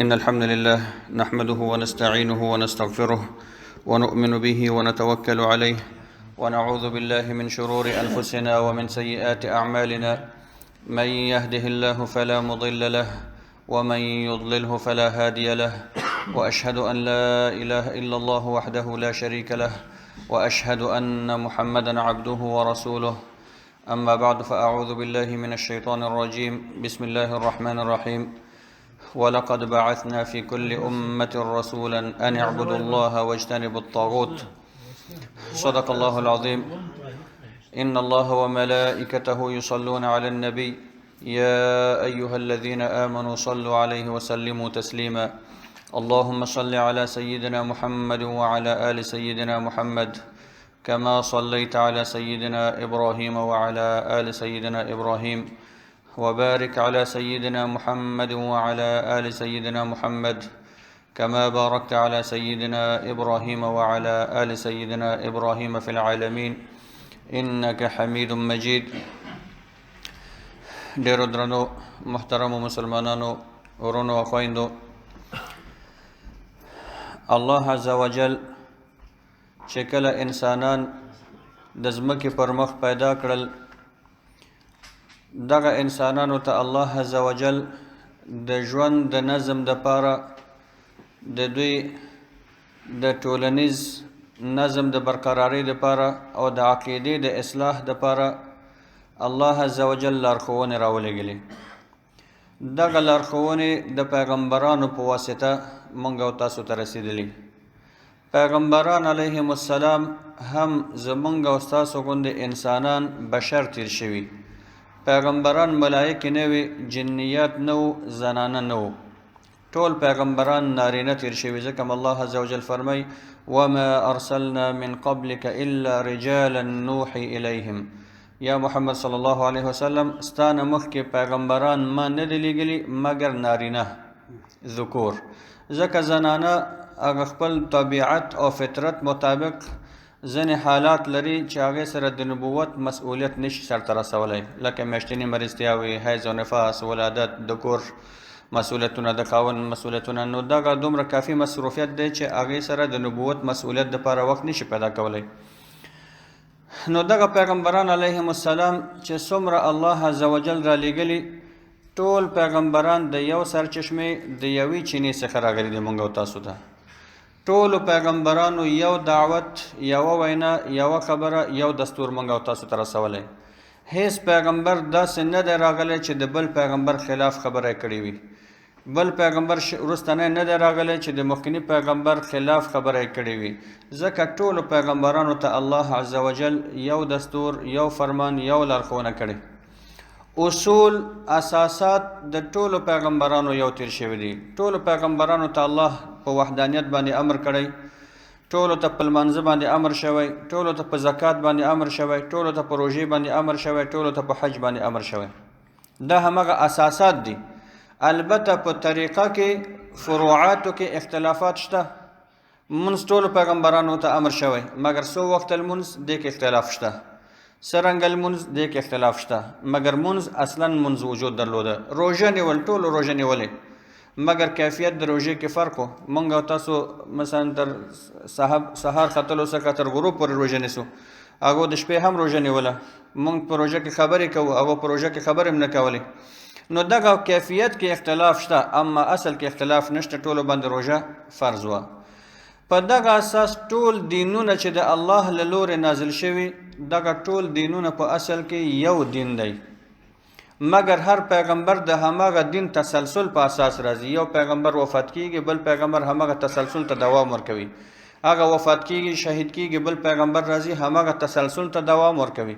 إن الحمد لله نحمده ونستعينه ونستغفره ونؤمن به ونتوكل عليه ونعوذ بالله من شرور أنفسنا ومن سيئات أعمالنا، من يهده الله فلا مضل له ومن يضلله فلا هادي له، وأشهد أن لا إله إلا الله وحده لا شريك له، وأشهد أن محمدا عبده ورسوله. أما بعد، فأعوذ بالله من الشيطان الرجيم. بسم الله الرحمن الرحيم. ولقد بعثنا في كل أمة رسولا أن اعبدوا الله واجتنبوا الطاغوت. صدق الله العظيم. إن الله وملائكته يصلون على النبي يا أيها الذين آمنوا صلوا عليه وسلموا تسليما. اللهم صل على سيدنا محمد وعلى آل سيدنا محمد كما صليت على سيدنا إبراهيم وعلى آل سيدنا إبراهيم، وبارك على سيدنا محمد وعلى آل سيدنا محمد كما باركت على سيدنا إبراهيم وعلى آل سيدنا إبراهيم في العالمين إنك حميد مجيد. ډېرو درنو محترمو مسلمانانو، ورونو او خویندو، الله عز وجل چې کله انسانان د ځمکې پر مخ پیدا کړل، دغه انسانانو ته الله عز وجل د ژوند د نظم دپاره، د دوی د ټولنیز نظم د برقرارۍ دپاره او د عقیدې د اصلاح دپاره الله عز وجل لارښوونې راولېږلې. دغه لارښوونې د پیغمبرانو په واسطه مونږ او تاسو ته رسېدلي. پیغمبران علیهم السلام هم زمونږ او ستاسو غوندې انسانان بشر تیر شوي. پیغمبران ملایکې نه وي، جنیات نه وو، زنانه نه وو، ټول پیغمبران نارینه تیر شوي. ځکه الله عز وجل فرمایي: وما ارسلنا من قبلك الا رجالا نوحي الیهم. یا محمد صلی الله علیه وسلم، ستا نه مخکې پیغمبران ما نه دي لیږلي مګر نارینه ذکور، ځکه زنانه هغه خپل طبیعت او فطرت مطابق ځینې حالات لري چې هغې سره د نبوت مسؤلیت نشي سرته رسولی، لکه میاشتني مریضتیاوې، حیض او نفاس، ولادت، د کور مسؤلیتونه، د خاوند مسؤلیتونه. نو دغه دومره کافي مصروفیت دی چې هغې سره د نبوت مسؤلیت دپاره وخت نشي پیدا کولی. نو دغه پیغمبران علیهم السلام چې څومره الله عز وجل را لیږلي، ټول پیغمبران د یو سرچشمې د یوې چینې څخه راغلي دي مونږ او تاسو ته. ټولو پیغمبرانو یو دعوت، یوه وینا، یوه خبره، یو دستور مونږ او تاسو ته رسولی. هیڅ پیغمبر داسې نه دی راغلی چې د بل پیغمبر خلاف خبره یې کړې وي. بل پیغمبر وروستنی نه دی راغلی چې د مخکني پیغمبر خلاف خبره یې کړې وي، ځکه ټولو پیغمبرانو ته الله عز وجل یو دستور، یو فرمان، یو لارښوونه کړې. اصول اساسات د ټولو پیغمبرانو یو تیر شوي دي. ټولو پیغمبرانو ته الله په وحدانیت باندې امر کړی، ټولو ته په لمانځه باندې امر شوی، ټولو ته په زکات باندې امر شوی، ټولو ته په روژې باندې امر شوی، ټولو ته په حج باندې امر شوی. دا همغه اساسات دي. البته په طریقه کې، فروعاتو کې اختلافات شته. مونځ ټولو پیغمبرانو ته امر شوی، مګر څو وخت لمونځ دې کې اختلاف شته، څرنګه لمونځ دې کې اختلاف شته، مګر مونځ اصلا مونځ وجود درلوده. روژه نیول ټولو روژه نیولې، مګر کیفیت د روژې کې فرق و. مونږ او تاسو مثلا تر سهار ختلو څخه تر غروب پورې روژه نیسو، هغو د شپې هم روژه نیوله. مونږ په روژه کې خبرې کوو، هغو په روژه کې خبرې هم نه کولې. نو دغه کیفیت کې اختلاف شته، اما اصل کې اختلاف نشته، ټولو باندې روژه فرض وه. په دغه اساس ټول دینونه چې د الله له لورې نازل شوي، دغه ټول دینونه په اصل کې یو دین دی، مګر هر پیغمبر د هماغه دین تسلسل په اساس راځي. یو پیغمبر وفات کیږي، بل پیغمبر هماغه تسلسل ته دوام ورکوي، هغه وفات کیږي، شهید کیږي، بل پیغمبر راځي، هماغه تسلسل ته دوام ورکوي.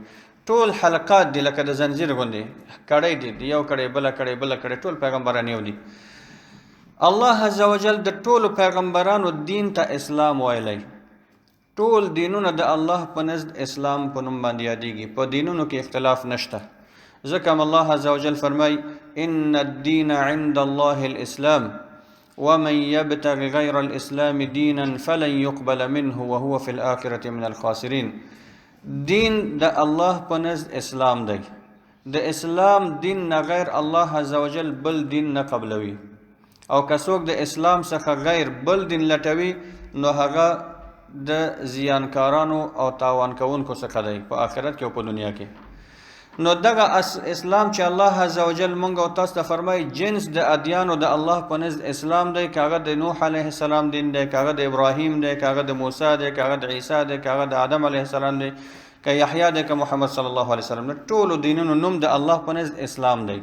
ټول حلقات دي لکه د زنځیر غوندې کړۍ دي، د یو کړۍ بله کړۍ بله کړۍ، ټول پیغمبران یو دي. الله عز وجل د ټولو پیغمبرانو دین ته اسلام ویلی. ټول دینونه د الله په نزد اسلام په نوم باندې یادېږي، په دینونو کې اختلاف نشته. ځکه هم الله عز وجل فرمایي: ان الدین عند الله الاسلام ومن يبتغ غير الاسلام دينا فلن يقبل منه وهو في الآخرة من الخاسرين. دین د الله په نزد اسلام دی، د اسلام دین نه غیر الله عز وجل بل دین نه قبلوي. او که څوک د اسلام څخه غیر بل دین لټوي نو هغه د زیانکارانو او تاوان کوونکو څخه دی په آخرت کې او په دنیا کې. نو دغه اسلام چې الله عزوجل مونږ او تاسو ته فرمایي جنس د ادیانو د الله په نزد اسلام دی، که هغه د نوح علیه السلام دین دی، که هغه د ابراهیم دی، که هغه د موسی دی، که هغه د عیسی دی، که هغه د آدم علیه السلام دی، که یحیی دی، که محمد صلی الله علیه وسلم دی، ټولو دینونو نوم د الله په نزد اسلام دی.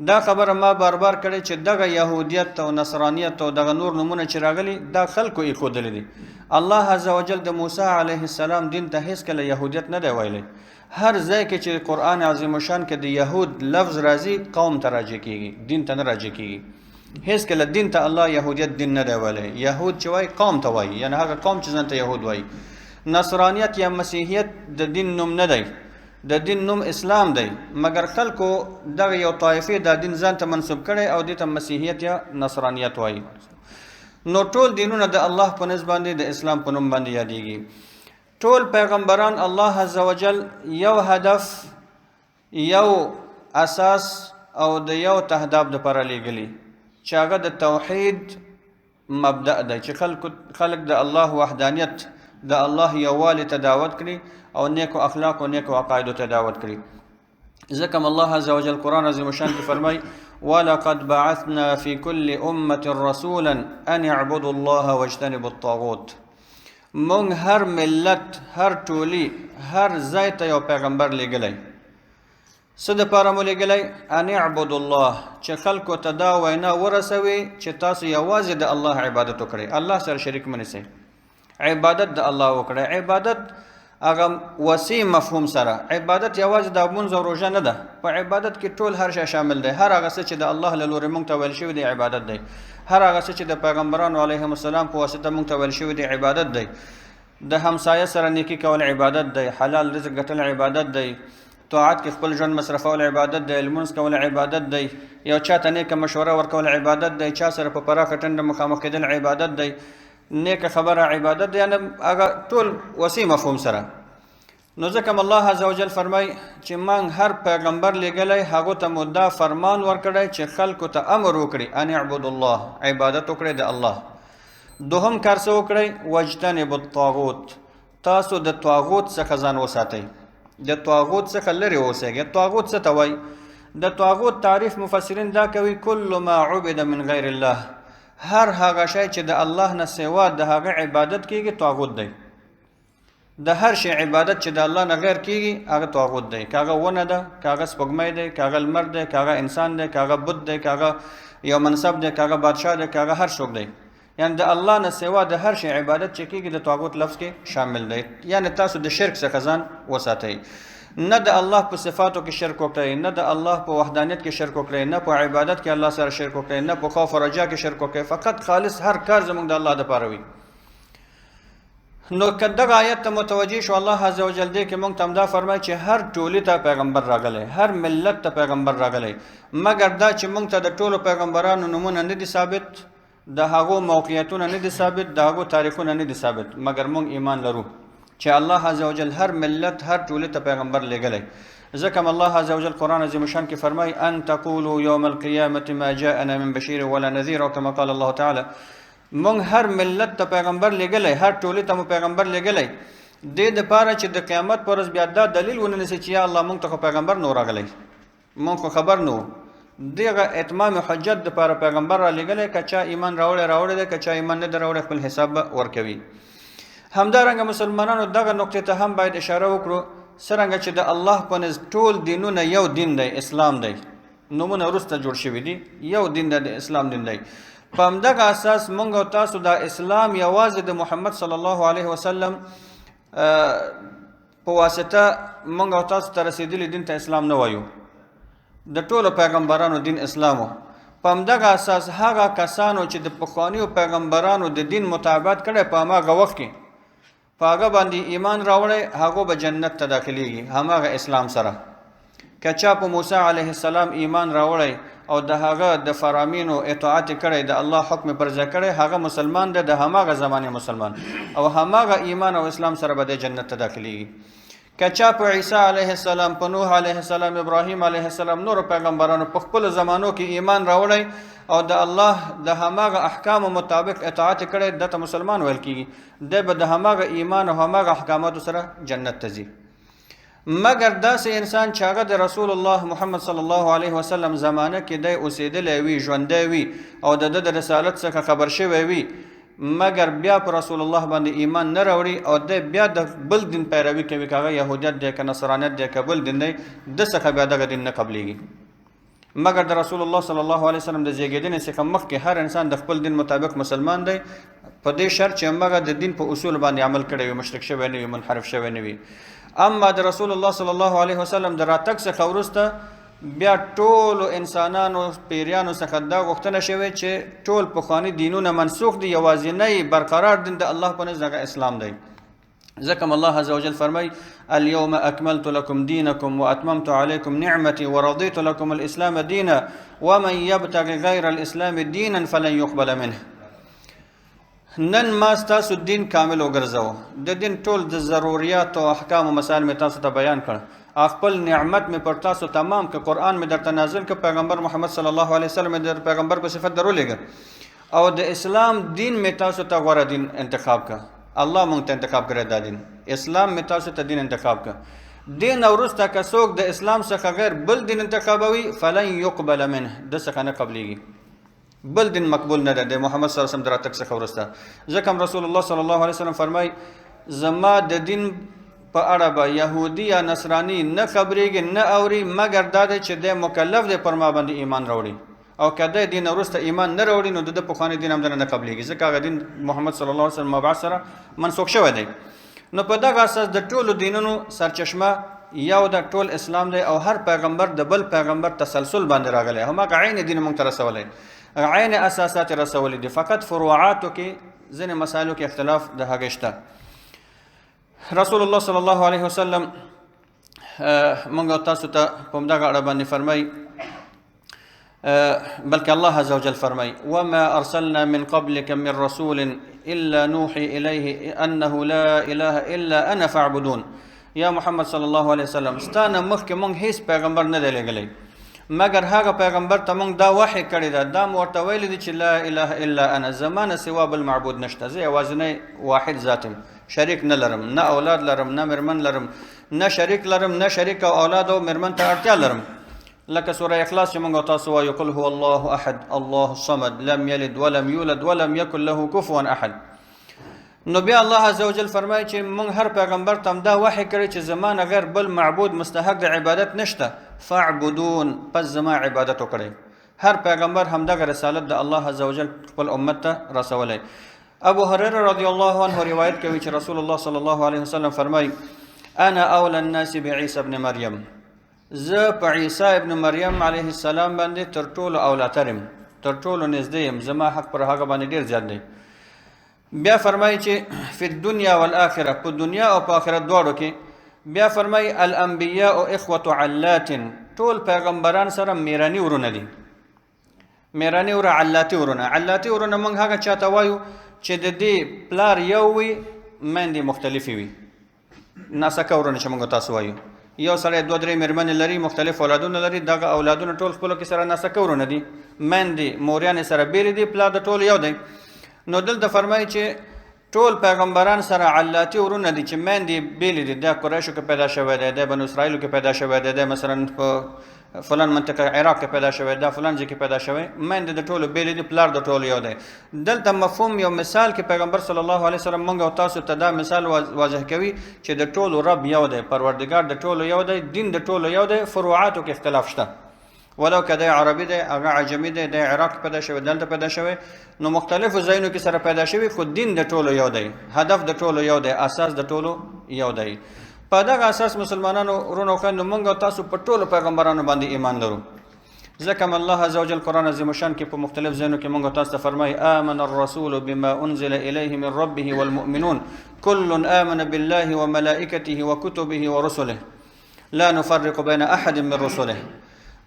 دا خبره ما بار بار کړې چې دغه یهودیت او نصرانیت او دغه نور نومونه چې راغلي دا خلکو ایښودلي دي. الله عزوجل د موسی علیه السلام دین ته هیڅکله یهودیت نه دی ویلی. هر ځای کې چې قرآن عظیم الشان کې د یهود لفظ راځي قوم ته راجع کیږي، دین ته نه راجع کیږي. هیڅکله دین ته الله یهودیت دین نه دی ویلی. یهود چې وایي قوم ته وایي، یعنی هغه قوم چې ځان ته یهود وایي. نصرانیت یا مسیحیت د دین نوم نه دی، د دین نوم اسلام دی، مګر خلکو دغه یو طایفې دا دین ځان ته منسوب کړی او دې ته مسیحیت یا نصرانیت وایي. نو ټول دینونه د الله په نزد باندې د اسلام په نوم باندې یادیږي. ټول پیغمبران الله عزوجل یو هدف، یو اساس او د یو تهداب دپاره لیږلي چې هغه د توحید مبدأ دی، چې خلک د الله وحدانیت، د الله یووالي ته دعوت کړي او نیکو اخلاق او نیکو عقایدو ته دعوت کړي. ځکه الله عز وجل قرآن عظیم الشان کې فرمایي ولقد بعثنا في كل أمة رسولا أن اعبدوا الله واجتنبوا الطاغوت. مونږ هر ملت، هر ټولي، هر ځای ته یو پیغمبر لیږلی. څه دپاره مو لیږلی؟ ان اعبدوا الله، چې خلکو ته دا وینا ورسوي چې تاسو یوازې د الله عبادت وکړئ، الله سره شریک مه نیسئ، عبادت د الله وکړئ. عبادت هغه وسیع مفهوم سره، عبادت یوازې د لمونځ او روژه نه ده، په عبادت کې ټول هر شی شامل دی. هر هغه څه چې د الله له لورې مونږ ته ویل شوي دی عبادت دی، هر هغه څه چې د پیغمبرانو علیهم السلام په واسطه مونږ ته ویل شوي دی عبادت دی. د همسایه سره نیکي کول عبادت دی، حلال رزق ګټل عبادت دی، طاعت کې خپل ژوند مصرفول عبادت دی، لمونځ کول عبادت دی، یو چا ته نیکه مشوره ورکول عبادت دی، چا سره په پراخه ټنډه مخامخ کېدل عبادت دی، نیکه خبره عبادت دی، یعنی هغه ټول وسیع مفهوم سره. نو ځکه الله عز وجل فرمایي چې موږ هر پیغمبر لیږلی هغو ته مو دا فرمان ورکړی چې خلکو ته امر وکړي ان اعبدوا الله، عبادت وکړئ د الله. دوهم کار څه وکړئ؟ واجتنبوا الطاغوت، تاسو د طاغوت څخه ځان وساتئ، د طاغوت څخه لرې اوسئ. طاغوت څه ته وایي؟ د طاغوت تعریف مفسرین دا کوي کل ما عبد من غیر الله، هر هغه شی چې د الله نه سوا د هغه عبادت کیږي طاغوت دی. د هر شی عبادت چې د الله نه غیر کیږي هغه طاغوت دی، که هغه ونه ده، که هغه سپوږمۍ دی، که هغه لمر دی، که هغه انسان دی، که هغه بت دی، که هغه یو منصب دی، که هغه بادشاه دی، که هغه هر څوک دی. یعنی د الله نه سوا د هر شی عبادت چې کیږي د طاغوت لفظ کې شامل دی. یعنی تاسو د شرک څخه ځان وساتئ، نه د الله په صفاتو کې شرک وکړئ، نه د الله په وحدانیت کې شرک وکړئ، نه په عبادت کې الله سره شرک وکړئ، نه په خوف او رجا کې شرک وکړئ. فقط خالص هر کار زموږ د الله دپاره وي. نو که دغه آیت ته متوجه شو، الله عز وجل دې کې موږ ته همدا فرمایي چې هر ټولي ته پیغمبر راغلی، هر ملت ته پیغمبر راغلی، مګر دا چې موږ ته د ټولو پیغمبرانو نومونه نه دي ثابت، د هغو موقعیتونه نه دي ثابت، د هغو تاریخونه نه دي ثابت، مګر موږ ایمان لرو چې الله عز وجل هر ملت، هر ټولي ته پیغمبر لیږلی. ځکه الله عز وجل قرآن عظیم الشان کې فرمایي ان تقولوا یوم القیامة ما جاءنا من بشیر ولا نذیر، او کما قال الله تعالی. موږ هر ملت ته پیغمبر لیږلی، هر ټولي ته مو پیغمبر لیږلی، دې دپاره چې د قیامت پر ورځ بیا دا دلیل ونه نیسي چې یا الله موږ ته خو پیغمبر نه راغلی، موږ خو خبر نه وو. دغه اتمام حجت دپاره پیغمبر را لیږلی، که چا ایمان راوړی راوړی دی، که چا ایمان نه دی راوړی خپل حساب به ورکوي. همدارنګه مسلمانانو دغه نقطې ته هم باید اشاره وکړو، څرنګه چې د الله په نزد ټول دینونه یو دین دی، اسلام دی، نومونه وروسته جوړ شوي دي، یو دین دی، د اسلام دین دی. په همدغه اساس موږ او تاسو دا اسلام یوازې د محمد صلی الله علیه وسلم په واسطه موږ او تاسو ته رسېدلي دین ته اسلام نه وایو، د ټولو پیغمبرانو دین اسلام و. په همدغه اساس هغه کسانو چې د پخوانیو پیغمبرانو د دین متابعت کړی په هماغه وخت کې په هغه باندې ایمان راوړی، هغو به جنت ته داخلیږي هماغه اسلام سره. که چا په موسی علیه السلام ایمان راوړی او د هغه د فرامینو اطاعت کړی، د الله حکم پر ځای کړی، هغه مسلمان دی، د هماغه زمانې مسلمان، او هماغه ایمان او اسلام سره به د جنت ته داخلیږي. که چا په عیسی علیه السلام، په نوح علیه السلام، ابراهیم علیه السلام، نورو پیغمبرانو په خپلو زمانو کې ایمان راوړی او د الله د هماغه احکامو مطابق اطاعت کړی، ده ته مسلمان ویل کېږي. دی به د هماغه ایمان او هماغه احکاماتو سره جنت ته ځي. مګر داسې انسان چې هغه د رسول الله محمد صلی الله علیه وسلم زمانه کې دی اوسېدلی وي، ژوندی وي او د ده د رسالت څخه خبر شوی وي، مګر بیا پر رسول الله باندې ایمان نه راوړي او دی بیا د بل دین پیروي کوي، که هغه یهودیت دی، که نصرانیت دی، که بل دین دی، ده څخه بیا دغه دین نه قبلیږي. مګر د رسول الله صلی الله علیه وسلم د زیږېدنې څخه مخکې هر انسان د خپل دین مطابق مسلمان دی، په دې شرط چې همغه د دین په اصول باندې عمل کړی وي، مشرک شوی نه وي، منحرف شوی نه وي. اما د رسول الله صلی الله علیه وسلم د راتګ څخه وروسته بیا ټولو انسانانو پیریانو څخه دا غوښتنه شوې چې ټول پخواني دینونه منسوخ دي، یوازینی برقرار دین د الله په نزد هغه اسلام دی. ځکه الله عز وجل فرمایي: اليوم اکملت لكم دینکم واتممت علیکم نعمتي ورضیت لكم الاسلام دینا ومن یبتغ غیر الاسلام دینا فلن يقبل منه. نن ما ستاسو دین کامل وګرځاوه، د دین ټول د ضروریات او احکام او مسایل مې تاسو ته بیان کړ، خپل نعمت مې پر تاسو تمام که، قرآن مې درته نازل که، پیغمبر محمد صلی الله علیه وسلم مې د پیغمبر په صفت درولېږه او د اسلام دین مې تاسو ته غوره دین انتخاب که. الله مونږ ته انتخاب کړی دا دین، اسلام مې تاسو ته دین انتخاب که. دین وروسته که څوک د اسلام څخه غیر بل دین انتخابوي، فلن یقبل منه، ده څخه نه قبلیږي، بل دین مقبول نه ده د محمد صلی الله علیه وسلم د راتګ څخه وروسته. ځکه هم رسول الله صلی الله علیه وسلم فرمایي: زما د دین په اړه به یهودي یا نصراني نه خبرېږي نه اوري، مګر دا دی چې دی مکلف دی پر ما باندې ایمان راوړي، او که دی دین وروسته ایمان نه راوړي نو د ده پخوانی دین هم درنه نه قبلېږي، ځکه هغه دین محمد صلی الله علیه وسلم مبعث سره منسوخ شوی دی. نو په دغه اساس د ټولو دینونو سرچشمه یو د ټول اسلام دی، او هر پیغمبر د بل پیغمبر تسلسل باندې راغلی، هماغه عین دین موږ ته رسولی، عین اساسات رسولي دي، فقط فروعاتو کې ځینې مسایلو کې اختلاف د هغې شته. رسول الله صلی الله علیه وسلم موږ تاسو ته په همدغه اړه باندې فرمایي، بلکې الله عز وجل فرمایي: وما ارسلنا من قبلك من رسول الا نوحي اليه انه لا اله الا انا فاعبدون. یا محمد صلی الله علیه وسلم، ستا نه مخکې موږ هیڅ پیغمبر نه دی لېږلی، مګر هغه پیغمبر ته موږ دا وحی کړې ده، دا مو ورته ویلي دي چې لا اله الا انا، زما نه سوا بل معبود نشته، زه یوازینی واحد ذات یم، شریک نه لرم، نه اولاد لرم، نه میرمن لرم، نه شریک لرم، نه شریک او اولاد او میرمن ته اړتیا لرم. لکه سوره اخلاص چې موږ تاسو وایو: قل هو الله احد الله الصمد لم یلد ولم یولد ولم یکن له کفوا احد. نو بیا الله عز وجل فرمایي چې موږ هر پیغمبر ته همدا وحی کړی چې زما نه غیر بل معبود مستحق د عبادت نشته، فاعبدون، پس زما عبادت وکړئ. هر پیغمبر همدغه رسالت د الله عز وجل خپل امت ته رسولی. ابو هريره رضی الله عنه روایت کوي چې رسول الله صلی الله علیه وسلم فرمایي: انا اولی الناس بعیسی ابن مریم، زه په عیسی ابن مریم علیه السلام باندې تر ټولو اولاتر یم، تر ټولو نږدې یم، زما حق پر هغه باندې ډېر زیات دی. بیا فرمایي چې فی الدنیا والآخرة، په دنیا او په آخرت دواړو کې. بیا فرمایي: الانبیاء اخوة علات، ټول پیغمبران سره میراني ورونه دي، میراني وره علاتي ورونه. علاتي ورونه موږ هغه چاته وایو چې د دې پلار یو وي، میندې مختلفې وي، ناسکه ورونه چې موږ تاسو وایو. یو سړی دوه درې میرمنې لري، مختلف اولادونه لري، دغه اولادونه ټول خپلو کې سره ناسکه ورونه دي، میندې موریانې سره بېلې دي، پلار د ټولو یو دی. نو دلته فرمایي چې ټول پیغمبران سره علاتي ورونه دي چې میندې بېلې دي، دا قریشو کې پیدا شوی دی، دا بنو اسرائیلو کې پیدا شوی دی، دا مثلا په فلان منطقه عراق کې پیدا شوی، دا فلان ځای کې پیدا شوی، میندې د ټولو بېلې دي، پلار د ټولو یو دی. دلته مفهوم یو مثال کې پیغمبر صلی الله علیه وسلم موږ او تاسو ته دا مثال واضح کوي چې د ټولو رب یو دی، پروردګار د ټولو یو دی، دین د ټولو یو دی، فروعاتو کې اختلاف شته. ولو که دی عربي دی، هغه عجمي دی، دی عراق کې پیدا شوی، دلته پیدا شوی، نو مختلفو ځایونو کې سره پیدا شوي، خو دین د ټولو یو دی، هدف د ټولو یو دی، اساس د ټولو یو دی. په دغه اساس مسلمانانو ورونو خویندو موږ او تاسو په ټولو پیغمبرانو باندې ایمان لرو. ځکه هم الله عز وجل قرآن عظیم الشان کې په مختلف ځایونو کې موږ او تاسو ته فرمایي: آمن الرسول بما انزل الیه من ربه والمؤمنون كل آمن بالله وملائکته وكتبه ورسله لا نفرق بین احد من رسله.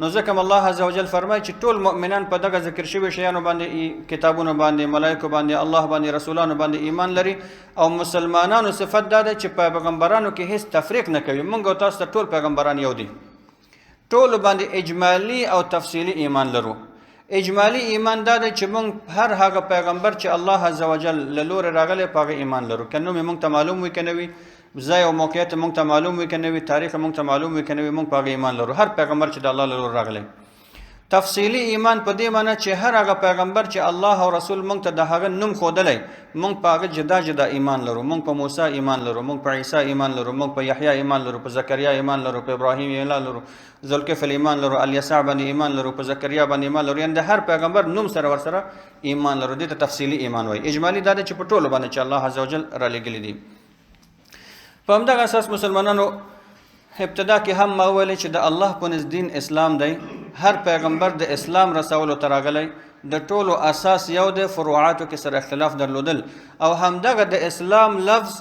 نو ځکه الله عز وجل فرمایي چې ټول مؤمنان په دغه ذکر شوي شیانو باندې، کتابونو باندې، ملایکو باندې، الله باندې، رسولانو باندې ایمان لري. او مسلمانانو صفت دا ده چې پیغمبرانو کې هیڅ تفریق نه کوي. موږ او تاسو ته ټول پیغمبران یو دي، ټولو باندې اجمالي او تفصیلي ایمان لرو. اجمالي ایمان دا دی چې موږ هر هغه پیغمبر چې الله عز وجل له لورې راغلی په هغه ایمان لرو، که نوم یې موږ ته معلوم وي که نه وي، ځای او موقعیت موږ ته معلوم وي که نه وي، تاریخ موږ ته معلوم وي که نه وي، موږ په هغه ایمان لرو، هر پیغمبر چې د الله له لورې راغلی. تفصیلي ایمان په دې معنی چې هر هغه پیغمبر چې الله او رسول موږ ته د هغه نوم ښودلی، موږ په هغه جدا جدا ایمان لرو. موږ په موسی ایمان لرو، موږ په عیسی ایمان لرو، موږ په یحیی ایمان لرو، په زکریا ایمان لرو، په ابراهیم ایمان لرو، ذوالکفل ایمان لرو، الیسع باندې ایمان لرو، په زکریا باندې ایمان لرو. یعنې د هر پیغمبر نوم سره ورسره ایمان لرو. دې ته تفصیلي ایمان وایي. اجمالي دا دی چې په ټولو باندې چې الله عز وجل رالیږلي دي. په همدغه اساس مسلمانانو ابتدا کې هم ما وویل چې د الله په نزد دین اسلام دی. هر پیغمبر د اسلام رسولو ته راغلی، د ټولو اساس یو دی، فروعاتو کې سره اختلاف درلودل. او همدغه د اسلام لفظ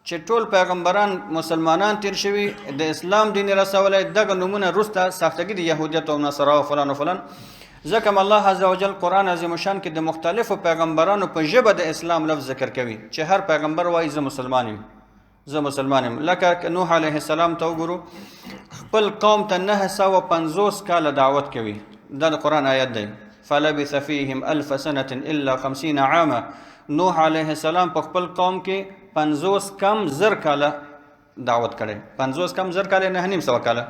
چې ټول پیغمبران مسلمانان تیر شوي، د اسلام دین رسولی، دغه نومونه وروسته ساختګي د یهودیت او نصرا او فلان او فلان. ځکه هم الله عز وجل قرآن عظیم الشان کې د مختلفو پیغمبرانو په ژبه د اسلام لفظ ذکر کوي چې هر پیغمبر وایي زه مسلمان یم، زه مسلمان یم. لکه نوح علیه السلام ته وګورو، خپل قوم ته 950 کاله دعوت کوي. دا د قرآن آیت دی، فلبث فیهم الف سنة الا 50 عاما. نوح علیه السلام په خپل قوم کې 50 کم زر کاله دعوت کړی، 50 کم زر کاله، 950 کاله.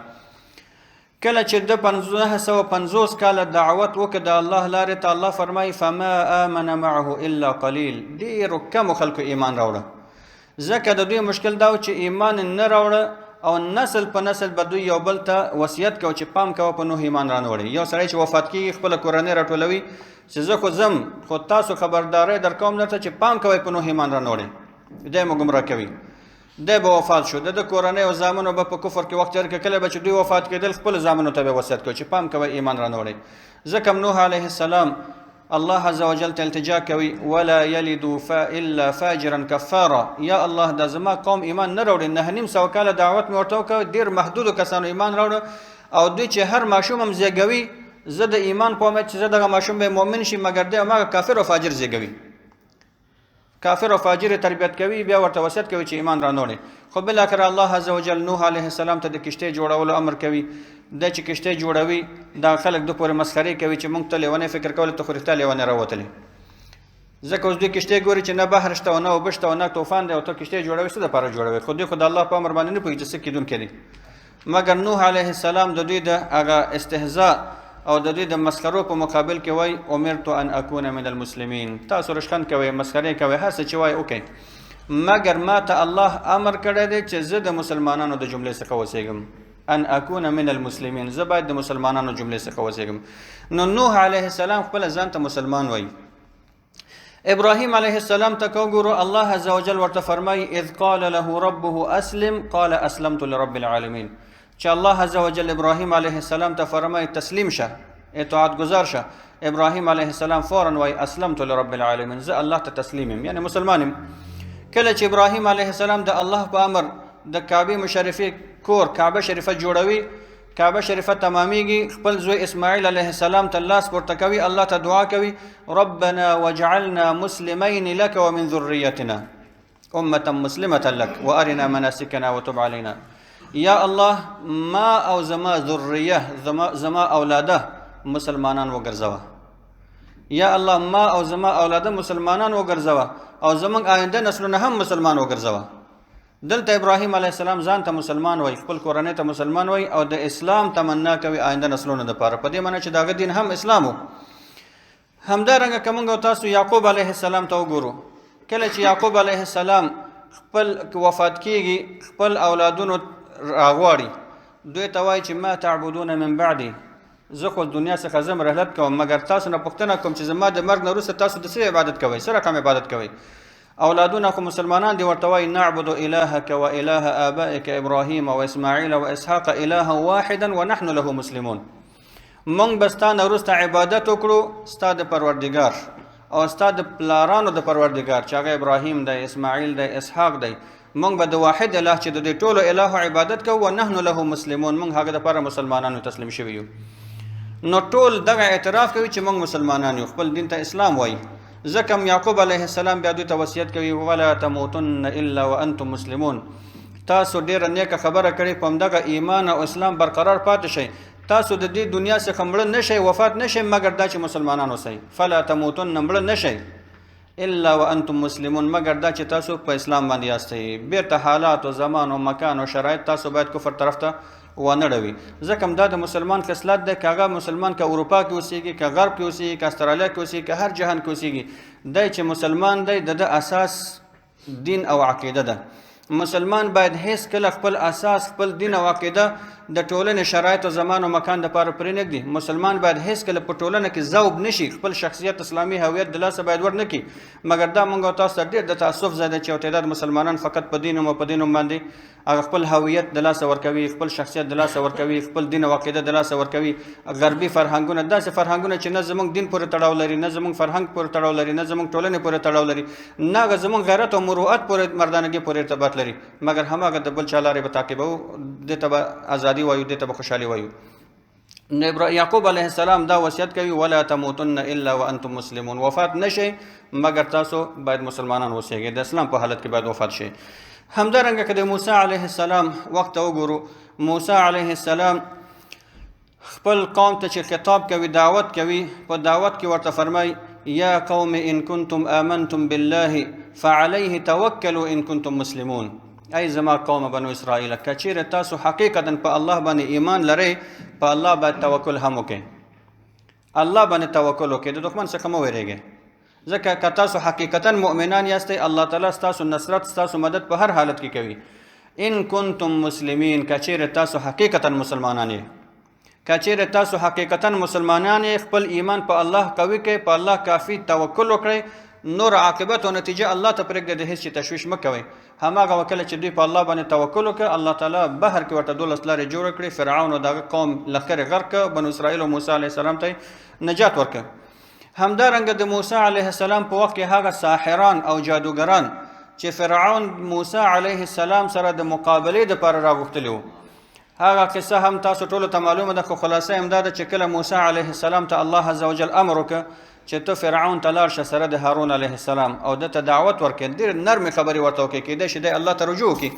کله چې د 950 کاله دعوت وکړ د الله لارې ته، الله فرمایي فما آمن معه الا قلیل، ډېرو کمو خلکو ایمان راوړه. ځکه د دوی مشکل دا و چې ایمان نه راوړه او نسل په نسل به دوی یو بل ته وصیت کوه چې پام کوه په نوح ایمان رانه وړي. یو سړی چې وفات کېږي خپله کورنۍ راټولوي چې زه خو ځم، خو تاسو خبرداری درکوم درته چې پام کوئ په نوح ایمان رانه وړي، دی مو ګمراه کوي. دی به وفات شو، د ده کورنۍ او زامنو به په کفر کې وخت تېر کړ. کله به چې دوی وفات کېدل خپلو زامنو ته به وصیت کوي چې پام کوئ ایمان رانه وړئ. ځکه هم نوح علیه السلام الله عز وجل ته التجا کوي، ولا یلد الا فاجرا کفارا. یا الله دا زما قوم ایمان نه راوړي، 950 کاله دعوت مې ورته وکړ، ډېر محدودو کسانو ایمان راوړه. او دوی چې هر ماشوم هم زیږوي، زه د ایمان په امید چې زه دغه ماشوم به مؤمن شي، مګر دی هماغه کافر او فاجر زیږوي، کافر او فاجر تربیت کوي، بیا ورته وصیت کوي چې ایمان رانوړي. خو بالاخره الله عز وجل نوح علیه السلام ته د کښتۍ جوړولو امر کوي. دی چې کښتۍ جوړوي دا خلک ده پورې مسخرې کوي چې موږ ته لیونی فکر کول، ته خو رښتیا لیونی راوتلې. ځکه اوس دوی کښتۍ ګوري چې نه بحر شته او نه اوبه شته او نه طوفان دی، او ته کښتۍ جوړوي څه دپاره جوړوي؟ خو دوی خو د الله په امر باندې نه پوهېږي چې څه کېدونکی دی. مګر نوح علیه السلام د دوی د هغه استهزاء او د دوی د مسخرو په مقابل کې وایي امرت ان اکون من المسلمین. تاسو رشخند کوئ، مسخرې کوئ، هر څه چې وایي وکړئ، مګر ما ته الله امر کړی دی چې زه د مسلمانانو د جملې څخه اوسېږم. ان اکون من المسلمین، زه باید د مسلمانانو جملې څخه اوسېږم. نو نوح علیه السلام خپل ځان ته مسلمان وایي. ابراهیم علیه السلام ته که وګورو، الله عز وجل ورته فرمایي اذ قال له ربه اسلم قال اسلمت لرب العالمین. چې الله عز وجل ابراهیم علیه السلام ته فرمایي تسلیم شه، اطاعت گزار شه. ابراهیم علیه السلام فورا وایي اسلمت لرب العالمین، زه الله ته تسلیم یم، یعنی مسلمان یم. کله چې ابراهیم علیه السلام د الله په امر د کعبې مشرفې کور کعبه شریفه جوړوي، کعبه شریفه تمامیږي، خپل زوی اسماعیل علیه السلام ته لاس پورته کوي، الله ته دعا کوي ربنا وجعلنا مسلمین لك ومن ذریتنا امة مسلمة لك وارنا مناسكنا وتب علينا. یا الله ما او زما ذریه، زما اولاده مسلمانان وګرځوه. یا الله ما او زما اولاده مسلمانان وګرځوه او زموږ آینده نسلونه هم مسلمان وګرځوه. دلته ابراهیم علیه السلام ځان ته مسلمان وایي، خپل کورنۍ ته مسلمان وایي او د اسلام تمنا کوي آینده نسلونو دپاره، په دې معنی چې د هغه دین هم اسلام و. همدارنګه که موږ او تاسو یعقوب علیه السلام ته وګورو، کله چې یعقوب علیه السلام خپل وفات کیږي، خپل اولادونو راغواړي، دوی ته وایي چې ما تعبدون من بعدي، زه خو دنیا څخه ځم رحلت کوم، مګر تاسو نه پوښتنه کوم چې زما د مرګ نه وروسته تاسو د څه عبادت کوئ، څه رقم عبادت کوئ؟ اولادونه خو مسلمانان دي، ورته وایي نعبد الهک و اله آبائک ابراهیم و اسماعیل و اسحاق الها واحدا ونحن له مسلمون. موږ به ستا نه وروسته عبادت وکړو ستا د پروردګار او ستا د پلارانو د پروردګار چې هغه ابراهیم دی، اسماعیل دی، اسحاق دی. موږ به د واحد اله چې د دې ټولو الهو عبادت کوو، ونحن له مسلمون، موږ هغه دپاره مسلمانانو تسلیم شوي یو. نو ټول دغه اعتراف کوي چې موږ مسلمانان یو، خپل دین ته اسلام وایي. ځکه یعقوب علیه السلام بیا دوی ته وصیت کوي ولا تموتن الا وانتم مسلمون. تاسو ډېره نیکه خبره کړې، په همدغه ایمان او اسلام برقرار پاتې شئ. تاسو د دې دنیا څخه مړه نه شئ، وفات نه شئ، مګر دا چې مسلمانان اوسئ. فلا تموتن، مړه نه شئ الا وانتم مسلمون، مګر دا چې تاسو په اسلام باندې یاستئ. بیرته حالات او زمان او مکان او شرایط تاسو باید کفر طرف ته ونه ړوي. ځکه هم دا د مسلمان خصلت دی، که هغه مسلمان که اروپا کې اوسېږي، که غرب کې اوسېږي، که استرالیا کې اوسېږي، که هر جهان کې اوسېږي، دی چې مسلمان دی د ده اساس دین او عقیده ده. مسلمان باید هیڅ کله خپل اساس، خپل دین او عقیده د ټولنې شرایط او زمان او مکان دپاره پرېنږدي. مسلمان باید هیڅ کله په ټولنه کې ذوب نشي، خپل شخصیت اسلامي هویت د لاسه باید ورنه کړي. مګر دا موږ او تاسو ته ډېر د تاسف ځای دی چې یو تعداد مسلمانان فقط په دین او په دین باندې هغه خپل هویت د لاسه ورکوي، خپل شخصیت د لاسه ورکوي، خپل دین او عقیده د لاسه ورکوي. غربي فرهنګونه، داسې فرهنګونه چې نه زموږ دین پورې تړاو لري، نه زموږ فرهنګ پورې تړاو لري، نه زموږ ټولنې پورې تړاو لري، نه هغه زموږ غیرت او مروءت پورې مردانګي پورې ارتباط لري، مګر هماغه د بل چا لارې به تعقیبوو، دې ته به ازادي وایو، دې ته به خوشحالي وایو. نو یعقوب علیه السلام دا وصیت کوي ولا تموتن الا وانتم مسلمون، وفات نشئ مګر تاسو باید مسلمانان اوسئ، د اسلام په حالت کې باید وفات شئ. همدارنګه که د موسی علیه السلام وخت ته وګورو، موسی علیه السلام خپل قوم ته چې خطاب کوي، دعوت کوي، په دعوت کې ورته فرمایي یا قوم ان کنتم آمنتم بالله فعليه توکلوا ان کنتم مسلمون. ای زما قوم بنو اسرائیل، که چیرې تاسو حقیقتا په الله باندې ایمان لرئ، په الله باید توکل هم وکړئ، الله باندې توکل وکړئ، د دښمن څخه مه وېرېږئ. ځکه که تاسو حقیقتا مؤمنان یاستئ، الله تعالی ستاسو نصرت، ستاسو مدد په هر حالت کې کوي. ان کنتم مسلمین، که چیرې تاسو حقیقتا مسلمانان یئ، که چیرې تاسو حقیقتا مسلمانان یئ، خپل ایمان په الله قوي کړئ، په الله کافي توکل وکړئ، نور عاقبت او نتیجه الله ته پرېږدئ، د هیڅ شي تشویش مه کوئ. هماغه وکله چې دوی په الله باندې توکل وکړ، الله تعالی بحر کې ورته 12 لارې جوړې کړې، فرعون او د هغه قوم لښکرې غرق کړ، بنو اسرائیل او موسی علیه السلام ته نجات ورکړ. همدارنګه د موسی علیه السلام په وخت کې هغه ساحران او جادوګران چې فرعون موسی علیه السلام سره د مقابلې دپاره راغوښتلي وو، هغه قصه هم تاسو ټولو ته معلومه ده. خو خلاصه هم دا ده چې کله موسی علیه السلام ته الله عز وجل امر وکړ چې ته فرعون ته لاړ شه سره د هارون علیه السلام او ده ته دعوت ورکړې، ډېرې نرمې خبرې ورته وکړې، کېدای شي دی الله ته رجوع وکړي.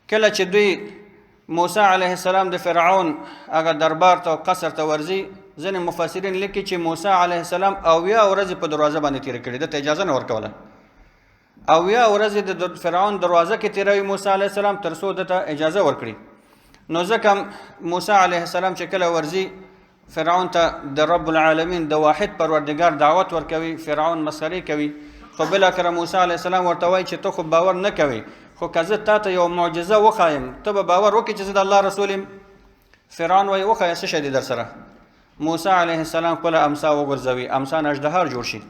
کله چې دوی موسی علیه السلام د فرعون هغه دربار ته او قصر ته ورځي، ځینې مفسرین لیکي چې موسی علیه السلام 70 ورځې په دروازه باندې تېرې کړې، ده ته اجازه نه ورکوله. 70 ورځې د فرعون دروازه کې تېروي موسی علیه السلام تر څو ده ته اجازه ورکړي. نو ځکه موسی علیه السلام چې کله ورځي فرعون ته د رب العالمین د واحد پروردګار دعوت ورکوي، فرعون مسخرې کوي، خو بالاخره موسی علیه السلام ورته وایي چې ته خو باور نه کوې، خو که زه تا ته یو معجزه وښایم ته به باور وکړې چې زه د الله رسول یم. فرعون وایي وښایه څه شی دی در سره. موسی علیه السلام خپله امسا وګرځوي، امسا نه اژدهار جوړ شي.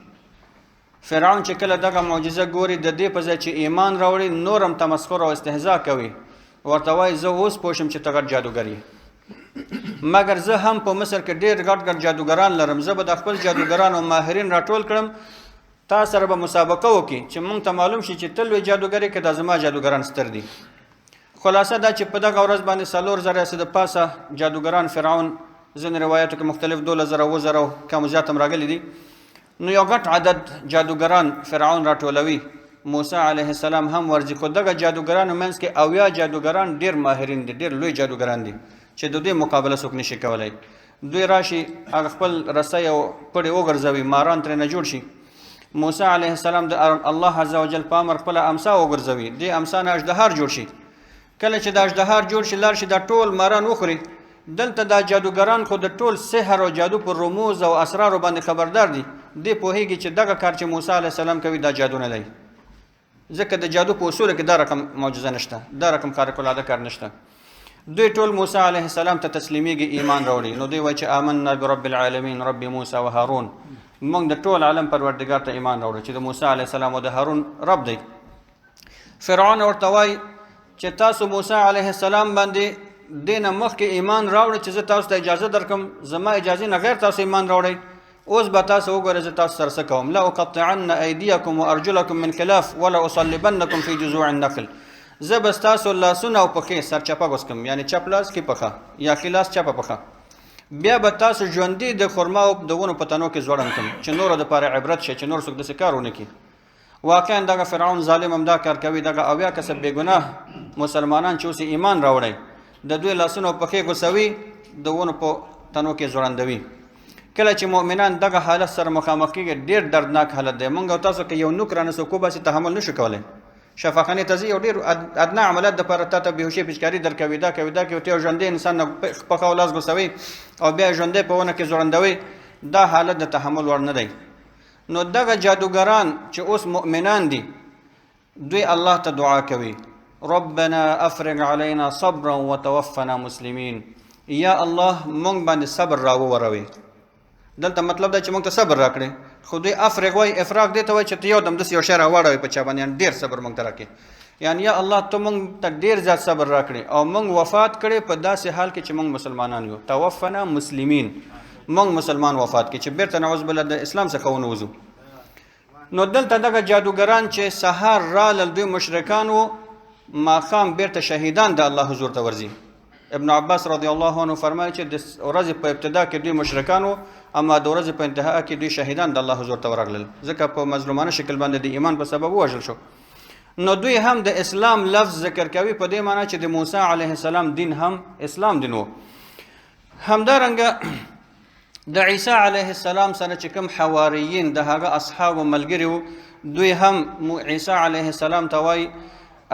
فرعون چې کله دغه معجزه ګوري، د دې په ځای چې ایمان راوړي نور هم تمسخر او استهزا کوي، ورته وایي زه اوس پوه شم چې ته غټ جادوګر یې، مګر زه هم په مصر کې ډېر غټ غټ جادوګران لرم، زه به د خپل جادوګران او ماهرین راټول کړم، تا سره به مسابقه وکړي چې موږ ته معلوم شي چې ته لوی جادوګر یې که دا زما جادوګران ستر دي. خلاصه دا چې په دغه ورځ باندې 4000 څه د پاسه جادوګران فرعون، ځینې روایتو کې مختلف 12000 7000 کم زیات هم راغلي دي، نو یو غټ عدد جادوګران فرعون راټولوي. موسی علیه السلام هم ورځي، خو دغه جادوګرانو منځ کې 70 جادوګران ډېر ماهرین دي، ډېر لوی جادوګران دي چې د دوی مقابله څوک نشي کولی. دوی راشي هغه خپل رسۍ او پړې وګرځوي، ماران ترې نه جوړ شي. موسی علیه السلام د الله عز وجل په امر خپله امسا وګرځوي، دې امسا نه اژدهار جوړ شي. کله چې د اژدهار جوړ شي، لاړ شي دا ټول ماران وخوري. دلته دا جادوګران خو د ټول سحر او جادو پر رموز او اسرارو باندې خبردار دي، دې پوهېږي چې دغه کار چې موسی علیه السلام کوي دا جادو نه دی، ځکه د جادو په اصولو کې دا رقم معجزه نشته، دا رقم خارق العاده کار نشته. دوی ټول موسی علیه السلام ته تسلیمیږي، ایمان راوړي. نو دوی وایي چې آمنا برب العالمین رب موسی و هارون، موږ د ټول عالم پروردګار ته ایمان راوړو چې د موسی علیه السلام او د هارون رب دی. فرعون ورته وایي چې تاسو موسی علیه السلام باندې دې نه مخکې ایمان راوړئ چې زه تاسو ته اجازه درکړم، زما اجازې نه غیر تاسو ایمان راوړئ، اوس به تاسو وګورئ زه تاسو سره څه کوم. لأقطعن ایدیکم وارجلکم من خلاف ولأصلبنکم فی جذوع النخل، زه به ستاسو لاسونه او پښې سرچپه غوڅ کړم، یعنې چپ لاس ښي پښه یا ښي لاس چپه پښه، بیا به تاسو ژوندي د خرماو د ونو په تنو کې ځوړند کړم چې نورو دپاره عبرت شي، چې نور څوک داسې کار ونه کړي. واقعا دغه فرعون ظالم هم دا کار کوي. دغه 70 کسه بېګناه مسلمانان چې اوس ایمان راوړی، د دوی لاسونه او پښې غوڅوي، د ونو په تنو کې ځوړندوي. کله چې مؤمنان دغه حالت سره مخامخ کېږي، ډېر دردناک حالت دی. مونږ او تاسو که یو نوک رانه څوک وباسي تحمل نشو کولی. شفاخانې ته ځي، یو ډېر ادنا عملیات دپاره تا ته بېهوشي پیچکاري درکوي، دا کوي دا کوي، ته یو ژوندی انسان نه پښه او لاس غوڅوي او بیا ژوندی په ونه کې ځوړندوي. دا حالت د تحمل وړ نه دی. نو دغه جادوګران چې اوس مؤمنان دي، دوی الله ته دعا کوي، ربنا افرغ علينا صبرا وتوفنا مسلمین. یا الله مونږ باندې صبر راووروي. دلته مطلب دا چې مونږ ته صبر راکړي، خو دوی افرغ وایي، افراغ دې ته وایي چې ته یو دم داسې یو شی راواړوې په چا باندې، یعنې ډېر صبر مونږ ته راکړي. یعنې یا الله ته مونږ ته ډېر زیات صبر راکړي او مونږ وفات کړي په داسې حال کې چې مونږ مسلمانان یو. توفنا مسلمین، مونږ مسلمان وفات کړي چې بیرته نعوذ بالله د اسلام څخه ونه وځو. نو دلته دغه جادوګران چې سهار رالل، دوی مشرکان وو، ماښام بیرته شهیدان د الله حضور ته ورځي. ابن عباس رضی الله عنه فرمایي چې د ورځې په ابتدا کې دوی مشرکان وو، اما د ورځې په انتها کې دوی شهیدان د الله حضور ته ورغلل، ځکه په مظلومانه شکل باندې د ایمان په سبب ووژل شو. نو دوی هم د اسلام لفظ ذکر کوي په دې معنی چې د موسی علیه السلام دین هم اسلام دین وو. همدارنګه د عیسی علیه السلام سره چې کوم حواریین د هغه اصحاب او ملګري وو، دوی هم عیسی علیه السلام ته وایي